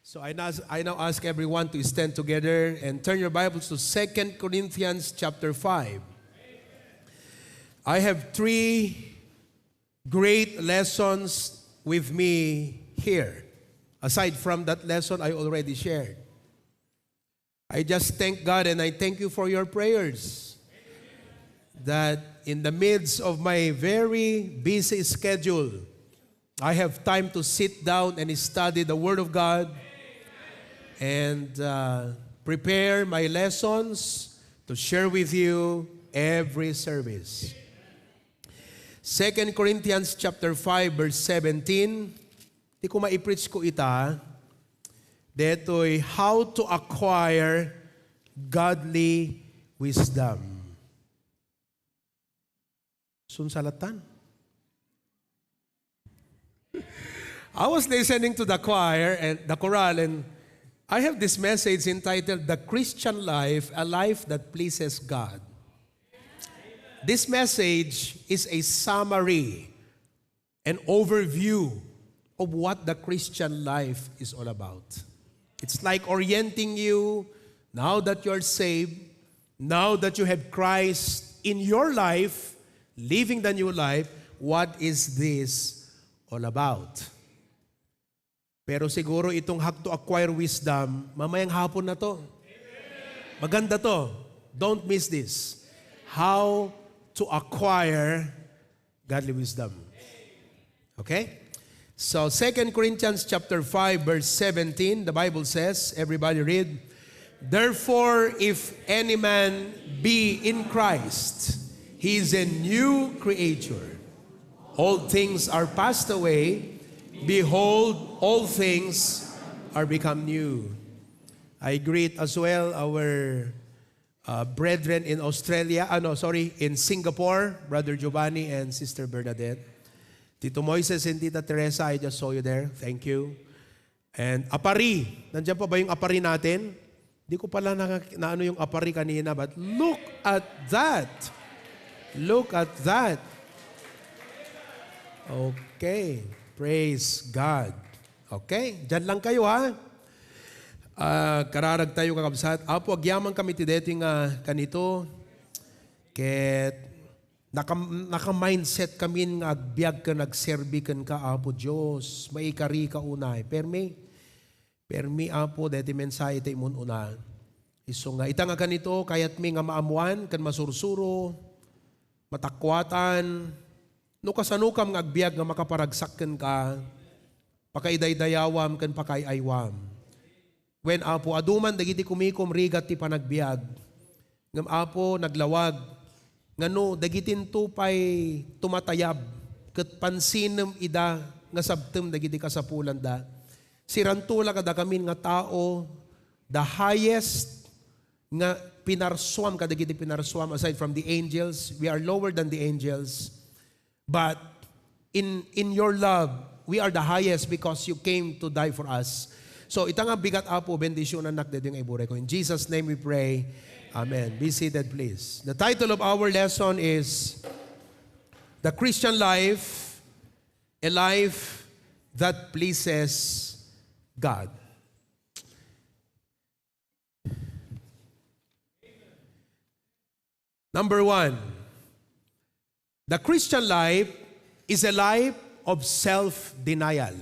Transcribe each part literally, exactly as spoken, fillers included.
So I now, I now ask everyone to stand together and turn your Bibles to Second Corinthians chapter five. I have three great lessons with me here. Aside from that lesson I already shared. I just thank God and I thank you for your prayers. That in the midst of my very busy schedule, I have time to sit down and study the Word of God and uh, prepare my lessons to share with you every service. Second Corinthians chapter five, verse seventeen. Ti ko maipreach ko ita, detoy how to acquire godly wisdom. Sunsalatan. I was listening to the choir and the chorale, and I have this message entitled The Christian Life, a Life That Pleases God. This message is a summary, an overview of what the Christian life is all about. It's like orienting you now that you're saved, now that you have Christ in your life, living the new life, what is this all about? Pero siguro itong how to acquire wisdom, mamayang hapon na to. Maganda to. Don't miss this. How to acquire godly wisdom. Okay? So Second Corinthians chapter five, verse seventeen, the Bible says, everybody read, "Therefore, if any man be in Christ, he is a new creature. Old things are passed away. Behold, all things are become new." I greet as well our uh, brethren in Australia, ano, sorry, in Singapore, Brother Giovanni and Sister Bernadette. Tito Moises and Tita Teresa, I just saw you there. Thank you. And apari, nandiyan pa ba yung apari natin? Di ko pala na, naano yung apari kanina, but look at that. Look at that. Okay. Praise God. Okay, diyan lang kayo, ha. Ah, kararag tayo, kakabsat. Apo, agyaman kami ti deti nga kanito. Ket naka-, naka-mindset kami nga agbiag ken agserbi kenka, Apo Dios. Maikari ka unay. Permi, permi, Apo, deti mensahe ti imun-una. Isu nga, ita nga kanito, kayatmi nga maammoan ken masursuro, matakuatan, no kasanokam nga agbiag nga makaparagsak kenka, pakaidaydayawam ken pakaay-aywam. Wen, Apo, adu man dagiti kumikum rigat ti panagbiag. Ngem, Apo, naglawag nga no dagitinto pay tumatayab ket pansinem ida nga sabtem dagiti kasapulanda, siranto la kadakamin nga tao, the highest nga pinarsuam kadagiti pinarsuam aside from the angels. We are lower than the angels. But in, in your love, we are the highest because you came to die for us. So, ita nga bigat, Apo, bendisyonannak daytoy nga iburay ko. In Jesus' name we pray. Amen. Be seated, please. The title of our lesson is The Christian Life, a Life That Pleases God. Number one, the Christian life is a life of self-denial.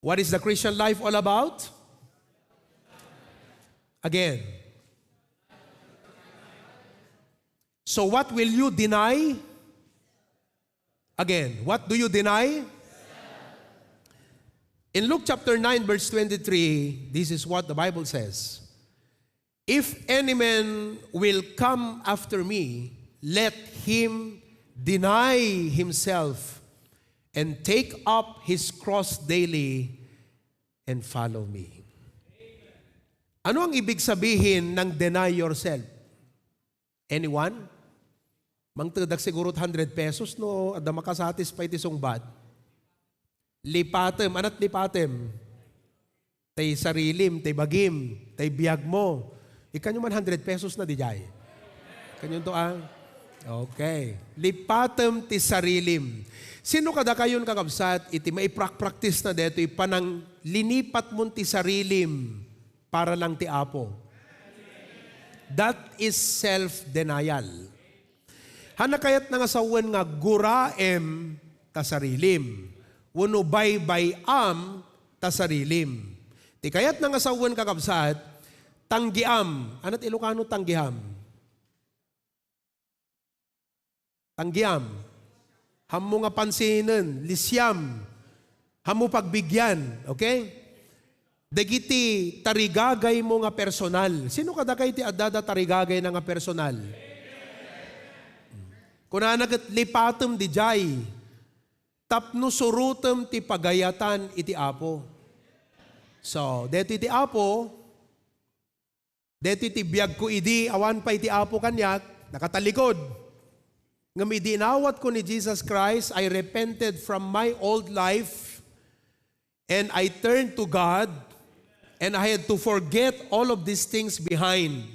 What is the Christian life all about? Again. So what will you deny? Again, what do you deny? In Luke chapter nine, verse twenty-three, this is what the Bible says. "If any man will come after me, let him deny himself and take up his cross daily and follow me." Ano ang ibig sabihin ng deny yourself? Anyone? Mangtedak siguro hundred pesos no adda makasatisfy ti sungbat. Lipatem, anat lipatem? Tay sarilim, tay bagim, tay biag mo. Ikanyo man hundred pesos na dijay. Ikanyo to, ah. Okay. Lipatem ti sarilim. Sino kadakayon, kakabsat, iti maiprakpraktisna detoy pananglinipatmon ti sarilim para lang ti Apo? That is self-denial. Hanna kayatna nga sawen nga guraem ta sarilim, wenno baybay-am ta sarilim. Ti kayatna nga sawen, kakabsat, tanggiam. Ano ti Ilocano, tanggiam? Tanggiam. Hammo nga pansinen, lisiam. Hammo pagbigyan, okay? Dagiti tarigagaymo nga personal. Sino kadakay ti addada tarigagayna nga personal? Kunana ket, lipatem didiay tapno surotem ti pagayatan iti Apo. So, detoy ti Apo, detoy ti biagko idi awan pay ti Apo kaniak, nakatalikod. Ngem idi inawatko ni Jesus Christ, I repented from my old life and I turned to God and I had to forget all of these things behind.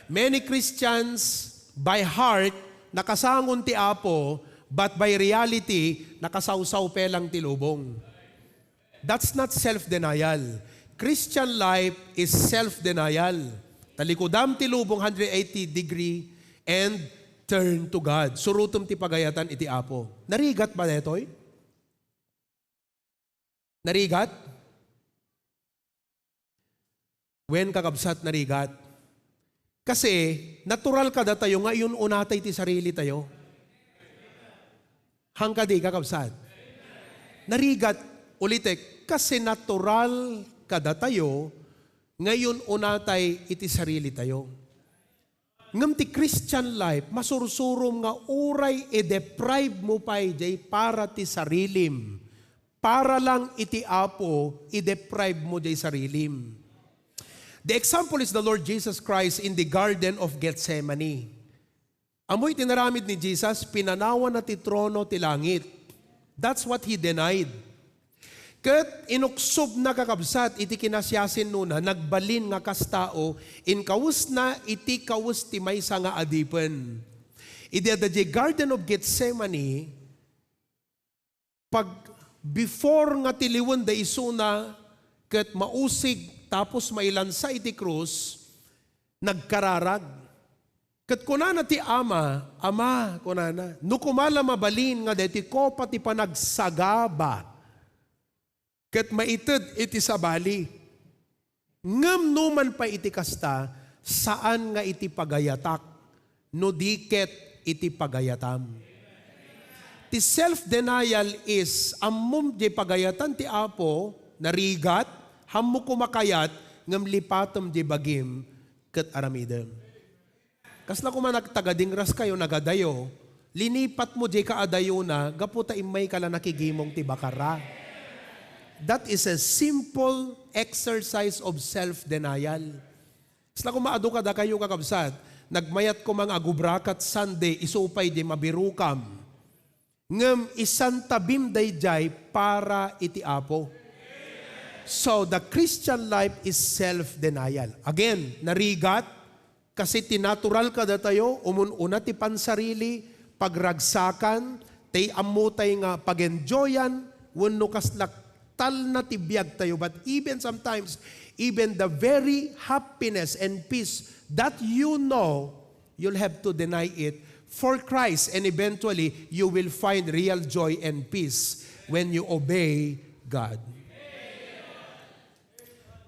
Many Christians by heart nakasangon ti Apo, but by reality, nakasawsaw pay lang ti lubong. That's not self-denial. Christian life is self-denial. Talikudam ti lubong hundred eighty degree and turn to God. Surotem ti pagayatan iti Apo. Narigat ba detoy? Narigat? Wen, kakabsat, narigat. Kasi natural kadatayo nga iun-unatay ti sarilitayo. Haan kadi, kakabsat? Narigat, ulitek, kasi natural kadatayo nga iun-unatay iti sarilitayo. Ngem ti Christian life, masursurom nga uray i-deprive mo pay jay para ti sarilim, para lang iti Apo, i-deprive mo jay sarilim. The example is the Lord Jesus Christ in the Garden of Gethsemane. Ammoy ti naramid ni Jesus, pinanawanna ti trono ti langit. That's what he denied. Ket inuksobna, kakabsat, iti kinasiasinnona, nagbalin nga kas tao, inkawesna iti kawes ti maysa nga adipen. Idi adda diay Garden of Gethsemane, pag, before nga tiliwen da isuna ket mausig tapos mailansa iti krus, nagkararag. Ket kunana ti Ama, "Ama," kunana, "no koma la mabalin nga daytoy kopa ti panagsagaba ket maited iti sabali. Ngem numan pay iti kasta, saan nga iti pagayatak, no di ket iti pagayatam." Ti self-denial is, ammom diay pagayatan ti Apo, narigat, hammo koma kayat, ngem lipatem diay bagim ket aramidem. Kasla koma nagtagadingras kayo, nagadayo, linipatmo diay kaadayona gapu ta immayka la nakigimong ti bakara. That is a simple exercise of self-denial. Kasla koma adu kadakayo, kakabsat, nagmayat koma nga agubra ket Sunday, isu pay diay mabirokam. Ngem isantabim daydiay para iti Apo. So, the Christian life is self-denial. Again, narigat, kasi ti natural kadatayo, umun-una ti pansarili, pagragsakan, tay ammotay nga pag-enjoyan, wenno kasla talna ti biagtayo. But even sometimes, even the very happiness and peace that you know, you'll have to deny it for Christ, and eventually, you will find real joy and peace when you obey God.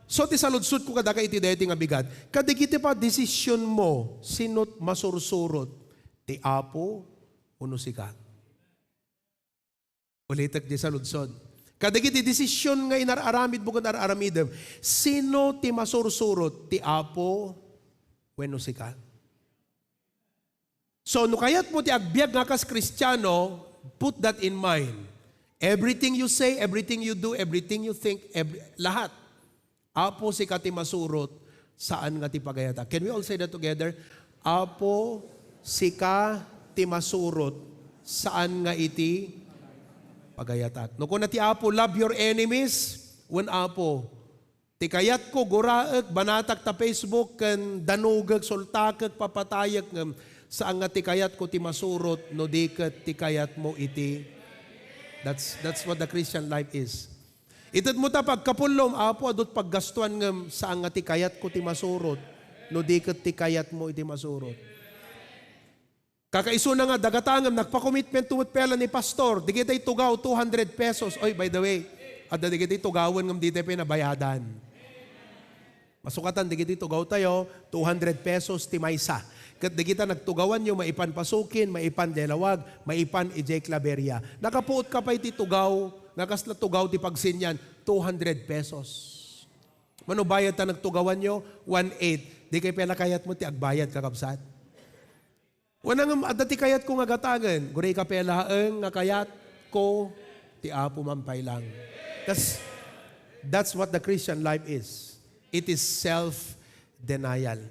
So, ti saludsodko kadaka iti daytoy nga bigat, kadagiti pa desisionmo, sino ti masursurot, ti Apo wenno sika? Ulitek diay saludsod. Kadagiti desision nga inar-aramidmo ken ar-aramidem, sino ti masursurot, ti Apo wenno sika? So, no kayatmo ti agbiag nga kas Kristiano, put that in mind. Everything you say, everything you do, everything you think, every, lahat. Apo, sika ti masurot, saan nga ti pagayatak. Can we all say that together? Apo, sika ti masurot, saan nga iti pagayatak. No kuna ti Apo, "Love your enemies," wen Apo, ti kayatko, guraek, banatak ta Facebook, ken danugek, sultakek, papatayek, ngem Saan nga ti kayatko ti masurot no di ket ti kayatmo iti. That's, that's what the Christian life is. Itedmo ta pagkapullom, Apo, adut paggastuan ngem saan nga ti kayatko ti masurot no di ket ti kayatmo iti masurot. Kakaisuna nga dagatangem nagpa-commitment to pela ni pastor, digitay tugaw two hundred pesos. Oy, by the way, adda digitay tugawen ngem ditay pay nabayadan. Masukatan digiti tugaw tayo, two hundred pesos ti maysa. Ket digita nagtugawanyo, maipan pasukin, maipan lelawag, maipan idiay Claveria. Nakapuot ka pay ti tugaw, nga kasla tugaw ti pagsenian, two hundred pesos. Mano bayad ta nagtugawanyo? One eight. Di kay pela kayatmo ti agbayad, kakabsat? Wen, ngem adda ti kayatko nga gatagen. Uray ka pay laeng nga kayatko, ti Apo man pay lang. That's, that's what the Christian life is. It is self-denial.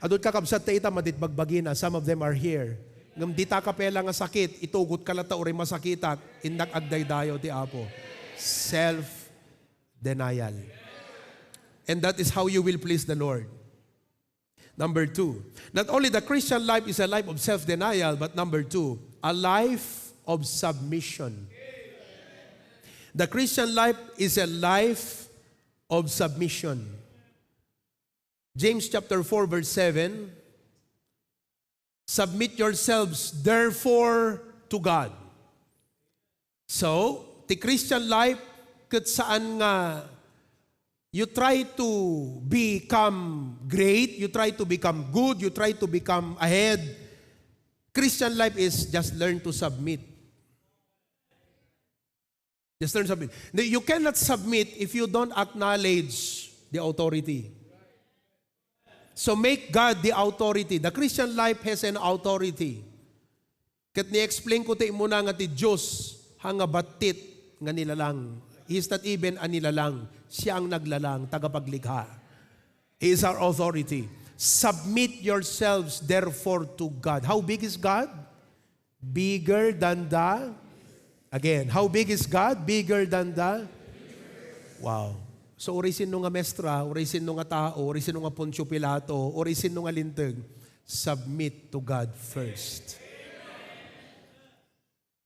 Adut kakabsat ta ita, madi ti bagbagina, some of them are here. Ngem dita ka pay la nga sakit, itugot ka latta uray masakitak, innak agdaydayaw ti Apo. Self-denial. And that is how you will please the Lord. Number two, not only the Christian life is a life of self-denial, but number two, a life of submission. The Christian life is a life of submission. James chapter four, verse seven, "Submit yourselves, therefore, to God." So, ti Christian life, ket saan nga you try to become great, you try to become good, you try to become ahead. Christian life is just learn to submit. Just learn to submit. No, you cannot submit if you don't acknowledge the authority. So make God the authority. The Christian life has an authority. Ket ni-explain ko ti immuna nga ti Dios, ha nga battit nga nilalang. He is not even a nilalang. Siya ang naglalang, tagapaglikha. He is our authority. "Submit yourselves, therefore, to God." How big is God? Bigger than the, again, how big is God? Bigger than the, wow. So, uray sino nga mestra, uray sino nga tao, uray sino nga Poncio Pilato, uray sino nga linteg, submit to God first.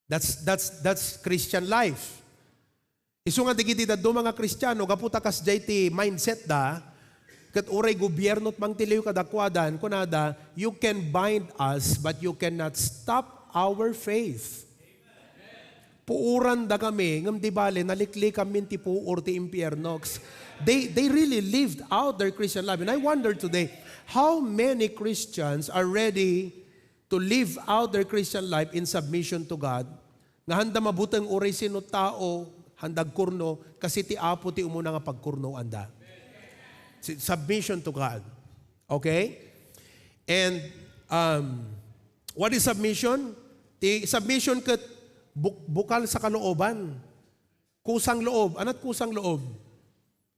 That's, that's, that's Christian life. Isu nga digiti dadduma nga Kristiano, gapu ta kasdiay ti mindset da, ket uray gobierno ti mangtiliw kadakuada, kunada, "You can bind us, but you cannot stop our faith." Puoran da kami, ngem di bale, naliklikanmin ti puor ti impierno. They, they really lived out their Christian life. And I wonder today, how many Christians are ready to live out their Christian life in submission to God, nga handa mabuteng uray sino tao, handa agkurno, kasi ti Apo ti umuna nga pagkurnoanda. Si-, submission to God. Okay? And, um, what is submission? Ti submission ket buk-, bukal sa kalooban. Kusang loob. Anat kusang loob?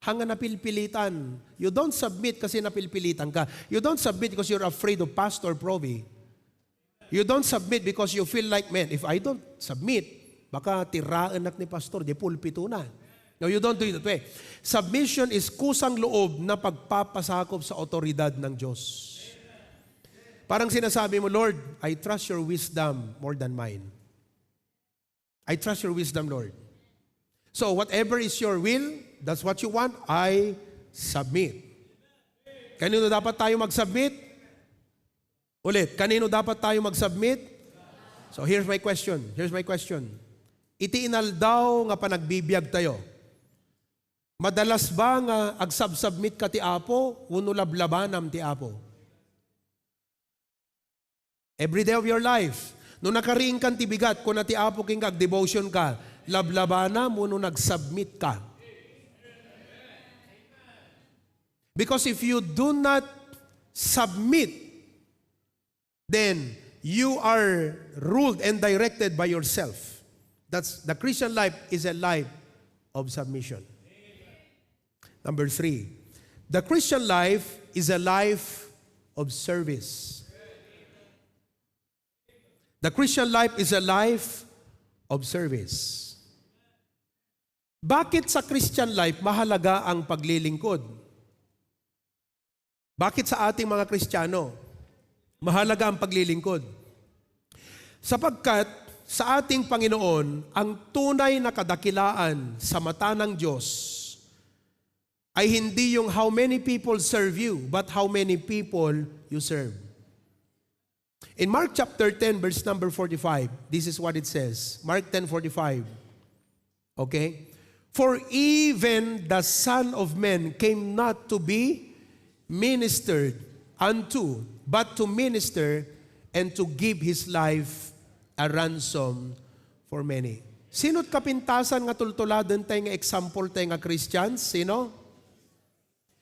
Hanga napilpilitan. You don't submit kasi napilpilitan ka. You don't submit because you're afraid of Pastor Provi. You don't submit because you feel like, "Man, if I don't submit, baka tiraenak ni Pastor, di pulpito na." No, you don't do it that way. Submission is kusang loob na pagpapasakop sa otoridad ng Diyos. Parang sinasabi mo, "Lord, I trust your wisdom more than mine." I trust your wisdom, Lord. So, whatever is your will, that's what you want, I submit. Kanino dapat tayo mag-submit? Ulit, kanino dapat tayo mag-submit? So, here's my question. Here's my question. Iti inaldaw nga panagbibiag tayo, madalas ba nga agsubsubmit ka ti Apo wenno lablabanam ti Apo? Every day of your life. No nakariingkan ti bigat, kuna ti Apo kenka, agdevotion ka, lablabana mo no nagsubmit ka. Because if you do not submit, then you are ruled and directed by yourself. That's, the Christian life is a life of submission. Number three, the Christian life is a life of service. The Christian life is a life of service. Bakit sa Christian life mahalaga ang paglilingkod? Bakit sa ating mga Kristiyano? Mahalaga ang paglilingkod. Sapagkat sa ating Panginoon, ang tunay na kadakilaan sa mata ng Diyos ay hindi yung how many people serve you, but how many people you serve. In Mark chapter ten, verse number forty-five, this is what it says. Mark ten forty-five. Okay? "For even the Son of Man came not to be ministered unto, but to minister and to give his life a ransom for many." Sino't kapintasan nga tultuladen tayo nga example tayo nga Christians? Sino?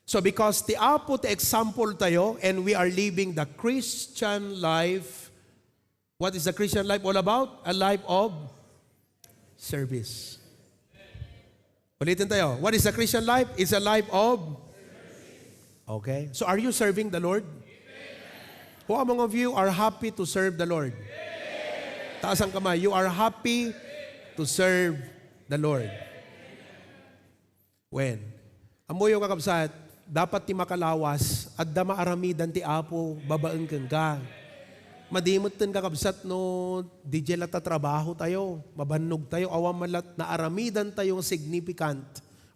So because ti Apo ti example tayo and we are living the Christian life, what is the Christian life all about? A life of service. Ulitin tayo. What is the Christian life? It's a life of... Okay. So are you serving the Lord? Who among of you are happy to serve the Lord? Taas ang kamay. You are happy to serve the Lord. Wen, ammoyo, kakabsat, dapat ti makalawas, adda maaramidan ti Apo babaen kenka. Madi metten, kakabsat, no, diay latta trabaho tayo, mabannog tayo, awan man lat naaramidan tayo nga significant.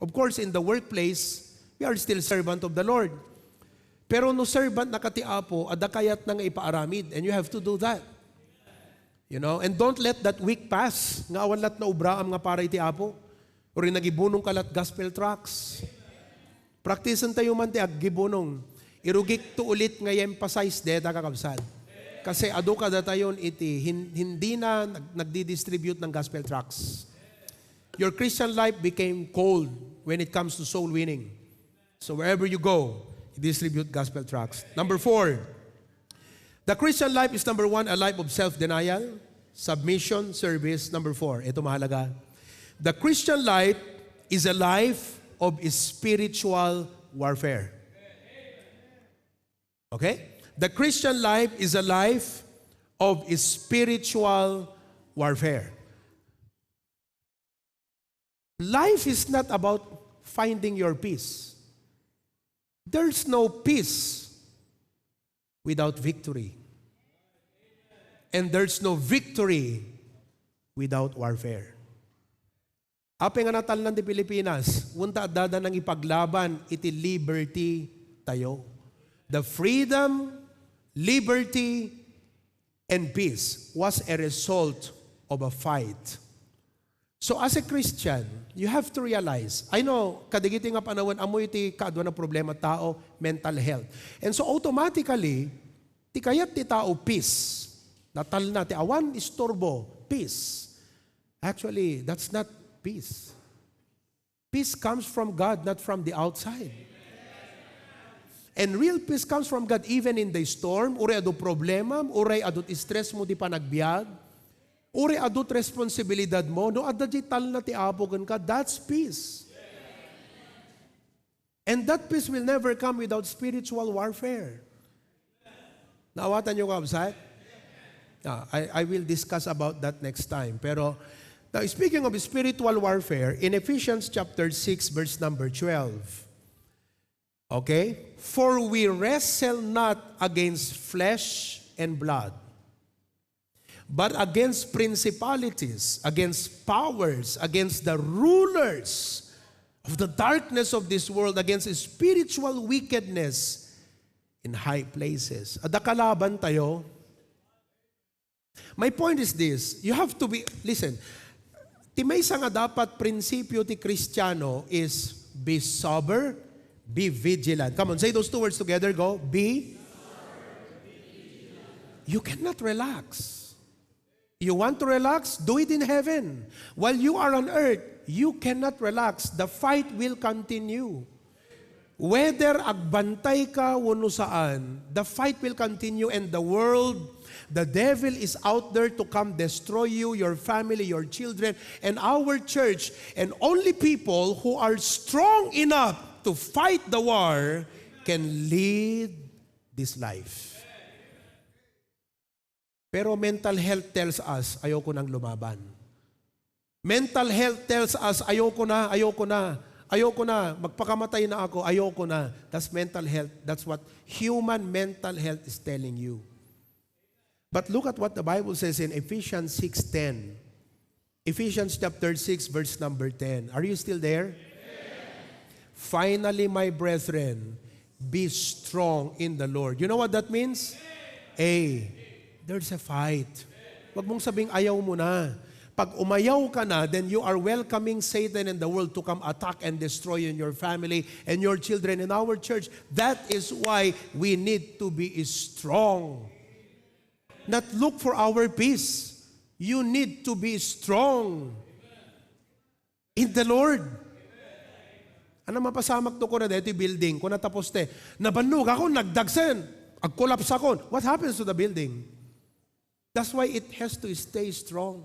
Of course, in the workplace, we are still servant of the Lord. Pero no servant na ka ti Apo, adda kayatna nga ipaaramid, and you have to do that. You know, and don't let that week pass nga awan lat naubraam nga para iti Apo. Uray nagibunong ka lat gospel tracts. Praktisen tayo man ti aggibunong. Irugik to ulit nga i-emphasize deta, kakabsat. Kasi adu kadatayon iti hin-, hindi na nag-, nagdi-distribute ng gospel tracts. Your Christian life became cold when it comes to soul winning. So wherever you go, you distribute gospel tracts. Number four, the Christian life is, number one, a life of self-denial, submission, service. Number four, ito mahalaga. The Christian life is a life of spiritual warfare. Okay? The Christian life is a life of spiritual warfare. Life is not about finding your peace. There's no peace without victory. And there's no victory without warfare. Apay nga natalnan ti Pilipinas, wen ta adda nangipaglaban iti liberty tayo. The freedom, liberty, and peace was a result of a fight. So as a Christian, you have to realize, I know, kadagiti nga panawen, ammoyo ti kaduanan a problema tao, mental health. And so automatically, ti kayat ti tao, peace. Natalna, ti awan isturbo, peace. Actually, that's not peace. Peace comes from God, not from the outside. And real peace comes from God even in the storm. Uray adu problema, uray adu stress mo di panagbiag, uray adu responsibilidad mo, no adda di talna ti Apo kenka, that's peace. And that peace will never come without spiritual warfare. Naawatan niyo, kabsat? Ah, I, I will discuss about that next time. Pero, now, speaking of spiritual warfare, in Ephesians chapter six, verse number twelve, okay? "For we wrestle not against flesh and blood, but against principalities, against powers, against the rulers of the darkness of this world, against spiritual wickedness in high places." Adda kalaban tayo. My point is this, you have to be, listen, ti maysa nga dapat prinsipyo ti Kristiano is be sober, be vigilant. Come on, say those two words together, go. Be. You cannot relax. You want to relax? Do it in heaven. While you are on earth, you cannot relax. The fight will continue. Whether agbantay ka wenno saan, the fight will continue and the world, the devil is out there to come destroy you, your family, your children, and our church. And only people who are strong enough to fight the war can lead this life. Pero mental health tells us, "Ayoko nang lumaban." Mental health tells us, "Ayoko na, ayoko na, ayoko na, magpakamatay na ako, ayoko na." That's mental health. That's what human mental health is telling you. But look at what the Bible says in Ephesians six ten. Ephesians chapter six, verse number ten. Are you still there? Finally, my brethren, be strong in the Lord. You know what that means? A, there's a fight. Wag mong sabing ayaw mo na. Pag umayaw ka na, then you are welcoming Satan and the world to come attack and destroy in your family and your children in our church. That is why we need to be strong. Not look for our peace. You need to be strong in the Lord. Ano mapasamak to ko na dito building? Kung natapos te, nabannog ako, nagdagsen, agkolaps ako. What happens to the building? That's why it has to stay strong.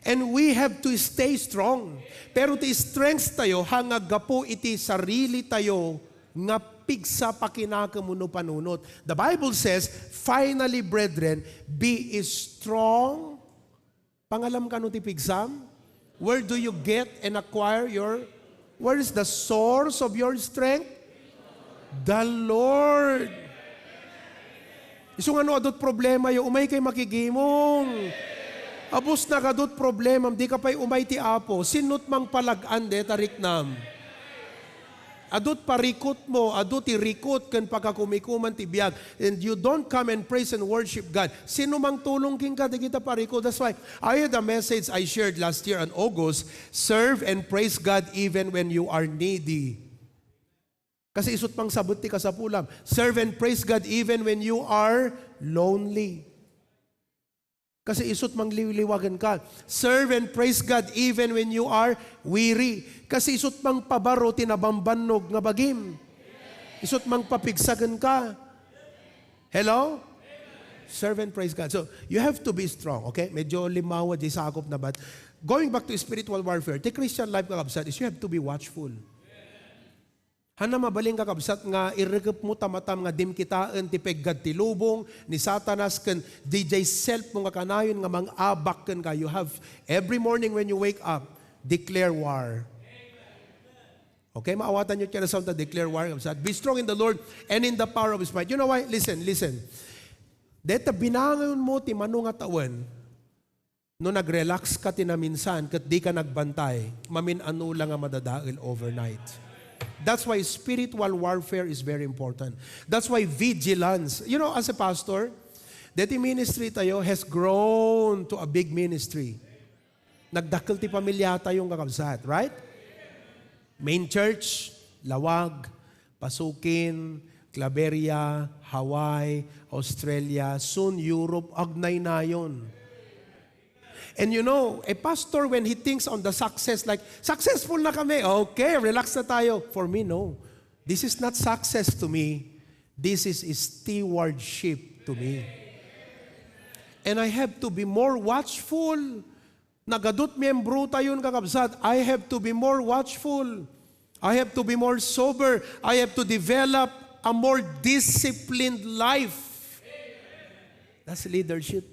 And we have to stay strong. Pero ti strength tayo, ha nga gapu iti sarili tayo, nga pigsa, pakinakemmo no panunot. The Bible says, "Finally, brethren, be strong." Pangalam kano ti pigsam? Where do you get and acquire your, where is the source of your strength? The Lord. Isu nga no adut problema yo, umay kay makigimong. Abus na kadut problema, di ka pay umay ti Apo. Sinot mang palag-an de, tariknam. Adut parikot mo, adut ti rikot ken pakakumikuman ti biag. And you don't come and praise and worship God. Sino mang tulong king ka, di kita parikot. That's why I had a message I shared last year on August, "Serve and praise God even when you are needy." Kasi isut mang sabut ti kasapulam. Serve and praise God even when you are lonely. Kasi isut mangliwliwagen ka. Serve and praise God even when you are weary. Kasi isut mangpabaro ti nabambannog nga bagim. Isut mangpapigsagen ka. Hello? Serve and praise God. So, you have to be strong, okay? Medyo limawa di sakop na, but going back to spiritual warfare, the Christian life, kakabsat, is you have to be watchful. Hana mabalin, kakabsat, nga irekep mo tamatam nga dim kitaen ti peggad ti lubong ni Satanas ken dijay self mo nga kanayon nga mangabak ken ka. You have, every morning when you wake up, declare war. Okay, maawatan nyo kaya sa declare war, kakabsat. Be strong in the Lord and in the power of His might. You know why? Listen, listen. Deta binangon mo ti mano nga tawen, no nag-relax ka ti naminsan ket di ka nagbantay, mamin-ano la nga madadael overnight. That's why spiritual warfare is very important. That's why vigilance. You know, as a pastor, deti ministry tayo has grown to a big ministry. Nagdakkel ti pamilya tayo, kakabsat, right? Main church, Laoag, Pasukin, Claveria, Hawaii, Australia, soon Europe, agnaynayon. And you know, a pastor, when he thinks on the success, like, "Successful na kami, okay, relax na tayo." For me, no. This is not success to me. This is stewardship to me. And I have to be more watchful. Nagadut miyembro tayon, kakabsat. I have to be more watchful. I have to be more sober. I have to develop a more disciplined life. That's leadership.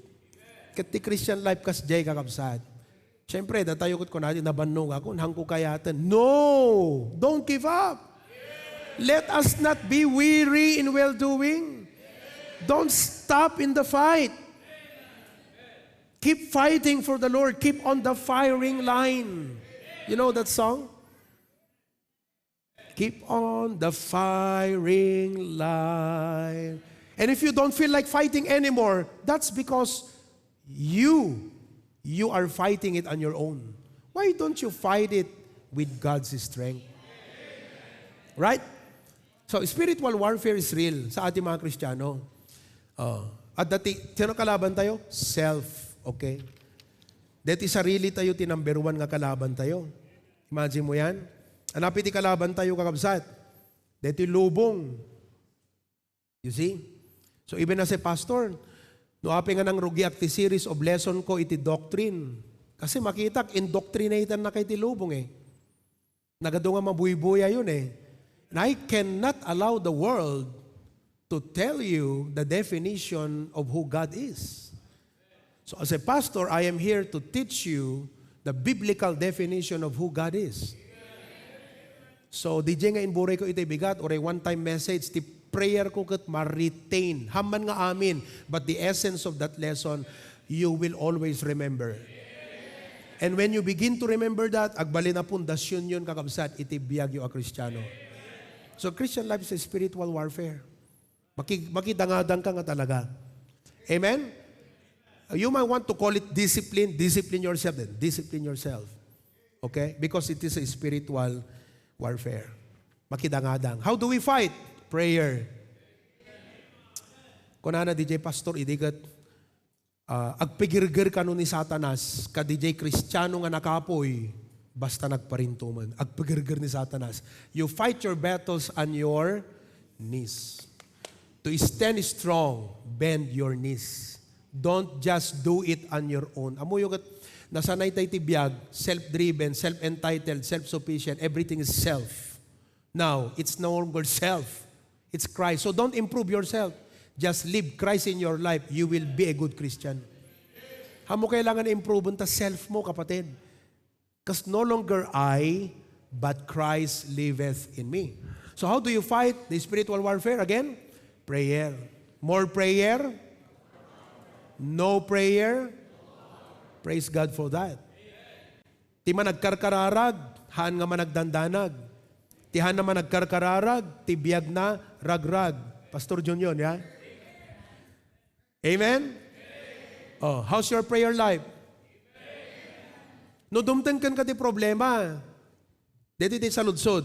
Ket ti Christian life kasdiay, kakabsat. Siyempre, datayo ket kunadi, "Nabannog ako, hangko kayaten." No! Don't give up. Let us not be weary in well-doing. Don't stop in the fight. Keep fighting for the Lord. Keep on the firing line. You know that song? Keep on the firing line. And if you don't feel like fighting anymore, that's because you, you are fighting it on your own. Why don't you fight it with God's strength? Right? So, spiritual warfare is real sa ating mga Kristiyano. Oh. At dati, sino kalaban tayo? Self. Okay? Dati sarili tayo, ti number one nga kalaban tayo. Imagine mo yan? Ania pay ti kalaban tayo, kakabsat? Dati lubong. You see? So, even as a pastor, no apay nga nangrugiak ti series of lesson ko iti doctrine. Kasi makitak, indoctrinated na kay ti lubong eh. Nagadu nga mabuybuyayon eh. And I cannot allow the world to tell you the definition of who God is. So as a pastor, I am here to teach you the biblical definition of who God is. So, D J nga imburay ko iti bigat, or a one-time message, ti Prayer ko ket ma-retain. Ham man nga amin, but the essence of that lesson, you will always remember. And when you begin to remember that, agbalin a pundasionyon, kakabsat, iti biagyo a Kristiano. So, Christian life is a spiritual warfare. Maki-, makidangadang ka nga talaga. Amen? You might want to call it discipline. Discipline yourself then. Discipline yourself. Okay? Because it is a spiritual warfare. Makidangadang. How do we fight? Prayer. Kunana D J Pastor, idi ket, ah, agpigirger kano ni Satanas, kadi jay Kristiano nga nakapuy, basta nagparintuman. Agpigirger ni Satanas. You fight your battles on your knees. To stand strong, bend your knees. Don't just do it on your own. Amoyo ket, nasanay tayo ti biag, self-driven, self-entitled, self-sufficient, everything is self. Now, it's no longer self. It's Christ. So don't improve yourself. Just live Christ in your life. You will be a good Christian. Amo kailangan improve ta self mo, kapatid. Because no longer I, but Christ liveth in me. So how do you fight the spiritual warfare? Again, prayer. More prayer. No prayer. Praise God for that. Ti managkarkararag, haan nga managdandanag. Ti haan nga managkarkararag, ti biagna ragrag. Pastor Junior, ya? Amen? Oh, how's your prayer life? No dumtengken ka ti problema, deti ti saludsod.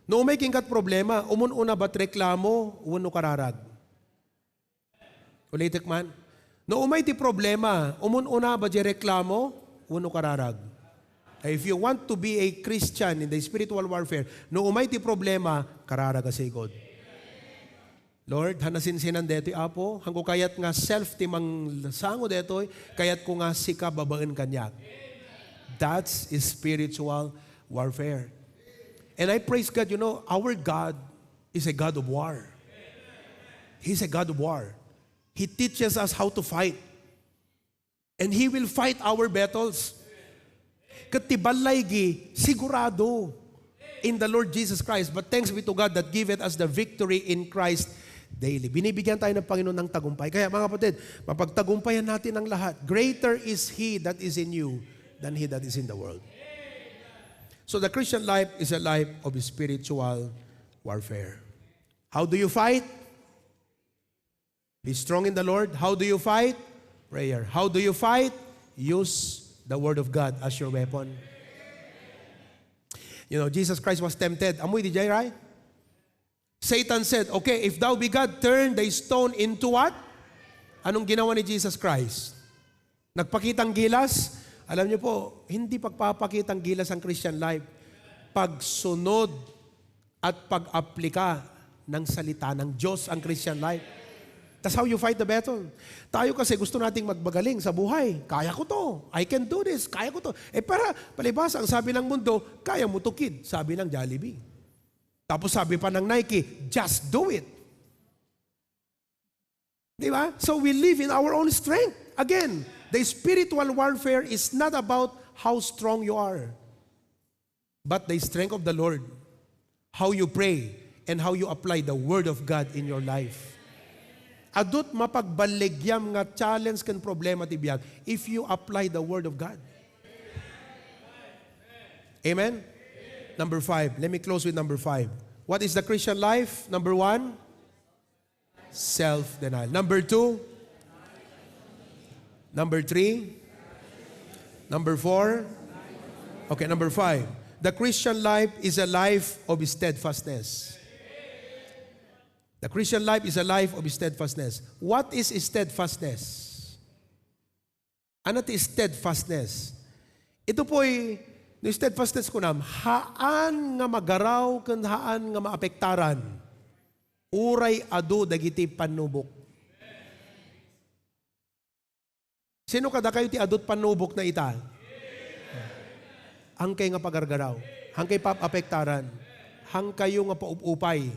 No umay kenka ti problema, umun-una ba ti reklamo wenno kararag? Ulitek man. No umay ti problema, umun-una ba diay reklamo wenno kararag? If you want to be a Christian in the spiritual warfare, no umay ti problema, kararag a sigud. Lord, han nasinsinan detoy, Apo, hanko kayat nga self ti mangsango detoy, kayatko nga sika babaen kaniak. That's spiritual warfare. And I praise God, you know, our God is a God of war. He's a God of war. He teaches us how to fight. And He will fight our battles. Ket ti ballaygi, sigurado in the Lord Jesus Christ. But thanks be to God that giveth us the victory in Christ daily. Binibigyan tayo ng Panginoon ng tagumpay. Kaya mga kapatid, mapagtagumpayan natin ang lahat. Greater is He that is in you than he that is in the world. So the Christian life is a life of spiritual warfare. How do you fight? Be strong in the Lord. How do you fight? Prayer. How do you fight? Use the word of God as your weapon. You know, Jesus Christ was tempted. Amoy di jay, right? Satan said, "Okay, if thou be God, turn the stone into what?" Anong ginawa ni Jesus Christ? Nagpakitang gilas? Alam niyo po, hindi pagpapakitang gilas ang Christian life. Pagsunod at pag-aplika ng salita ng Diyos ang Christian life. That's how you fight the battle. Tayo kasi gusto nating magmagaling sa buhay. "Kaya ko to. I can do this. Kaya ko to." Eh, para palibasa, ang sabi ng mundo, "Kaya mo to, kid," sabi ng Jollibee. Tapos sabi pa ng Nike, "Just do it." Di ba? So we live in our own strength. Again, the spiritual warfare is not about how strong you are, but the strength of the Lord. How you pray and how you apply the Word of God in your life. Adut mapagballigyam nga challenge ken problema ti biag if you apply the Word of God. Amen? Number five. Let me close with number five. What is the Christian life? Number one, self-denial. Number two, number three, number four. Okay, number five. The Christian life is a life of steadfastness. The Christian life is a life of steadfastness. What is steadfastness? Ano ti steadfastness? Ito po'y, no steadfastness kunam, haan nga magaraw ken haan nga maapektaran. Uray adu dagiti pannubok. Sino kadakayo ti adut pannubok na ita? Hankay nga pagargaraw. Hankay paapektaran. Hankayo nga paupupay.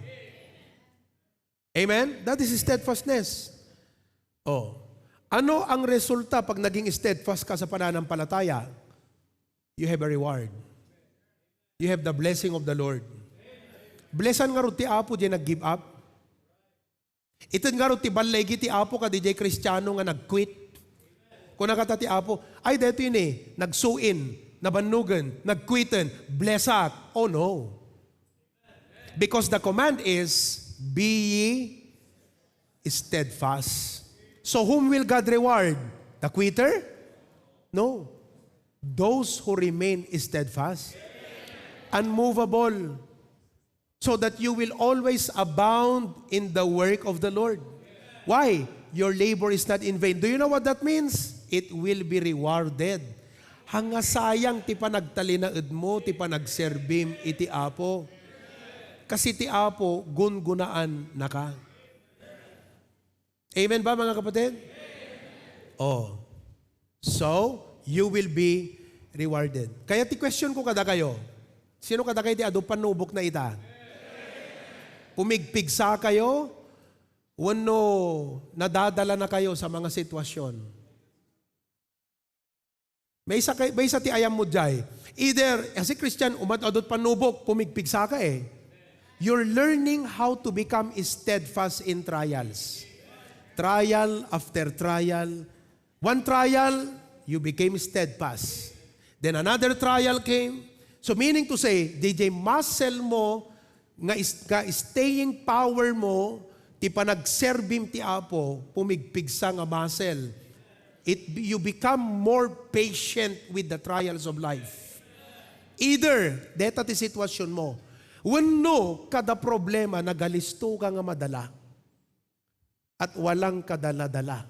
Amen? That is steadfastness. Oh. Ano ang resulta pag naging steadfast ka sa pananampalataya? You have a reward. You have the blessing of the Lord. Blessan ngarud ti Apo diay nag-give up. Ited ngarud ti balligi ti Apo kadi jay Kristiano nga nag-quit. Kuna kata ti Apo, "Ay, daytoy ni, nagsuin, nabannugen, nag-quiten, blesak." Oh no. Because the command is, "Be ye steadfast." So whom will God reward? The quitter? No. Those who remain steadfast, unmovable, so that you will always abound in the work of the Lord. Why? Your labor is not in vain. Do you know what that means? It will be rewarded. Hanga sayang ti panagtalinaedmo, ti panagserbim iti Apo. Kasi ti Apo, gungunaan naka. Amen ba, mga kapatid? Oh. So, you will be rewarded. Kaya ti question ko kadakayo, sino kadakayo ti adu pannubokna ita? Pumigpigsa kayo, wenno nadadala na kayo sa mga sitwasyon? Maysa kay, maysa ti ayam mo jay. Either, as a Christian, umad-, adut pannubok, pumigpigsa ka eh. You're learning how to become steadfast in trials. Trial after trial. One trial, you became steadfast. Then another trial came. So meaning to say, D J muscle mo, nga is-, nga staying power mo, ti panagserbim ti Apo, pumigpigsa nga muscle. It, you become more patient with the trials of life. Either, deta ti sitwasyon mo, wenno kada problema, nagalisto ka nga madala. At walang kadala-dala.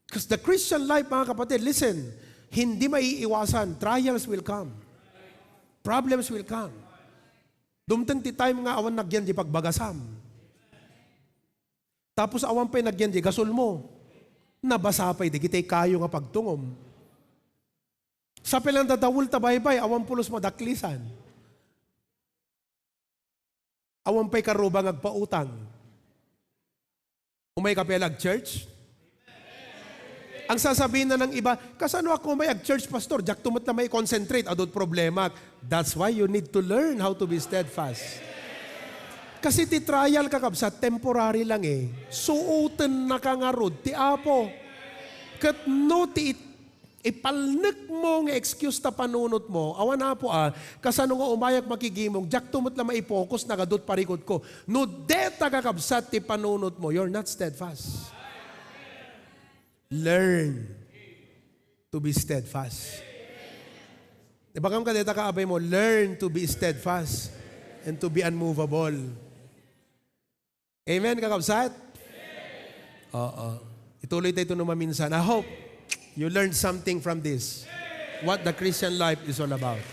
Because the Christian life, mga kapatid, listen, hindi maiiwasan. Trials will come. Problems will come. Dumteng ti time nga awan nagyan di pagbagasam. Tapos awan pay nagyan di gasol mo. Nabasa pay di kitay kayo nga pagtungom. Sa pilan dadawul ta baybay, awan pulos madaklisan. Awan pay karubang agpautang. Umay ka pay ag-church? Ang sasabihin na ng iba, "Kasano ako may ag-church, pastor? Diak to met la mai-concentrate, adut problema." That's why you need to learn how to be steadfast. Kasi ti trial, kakabsat, temporary lang eh. Suoten na ka ngarud ti Apo. Ket no ti it-, ipalnek mo nga excuse ta panunot mo, awan Apo a, kasano nga umayak makigimong, diak to met la mai-focus, nagadut parikot ko. No deta, kakabsat, ti panunot mo, you're not steadfast. Learn to be steadfast. Ibagam ka deta kaabay mo, learn to be steadfast and to be unmovable. Amen, kakabsat? Oo. Ituloy tayo ito no maminsan. I hope you learned something from this. What the Christian life is all about.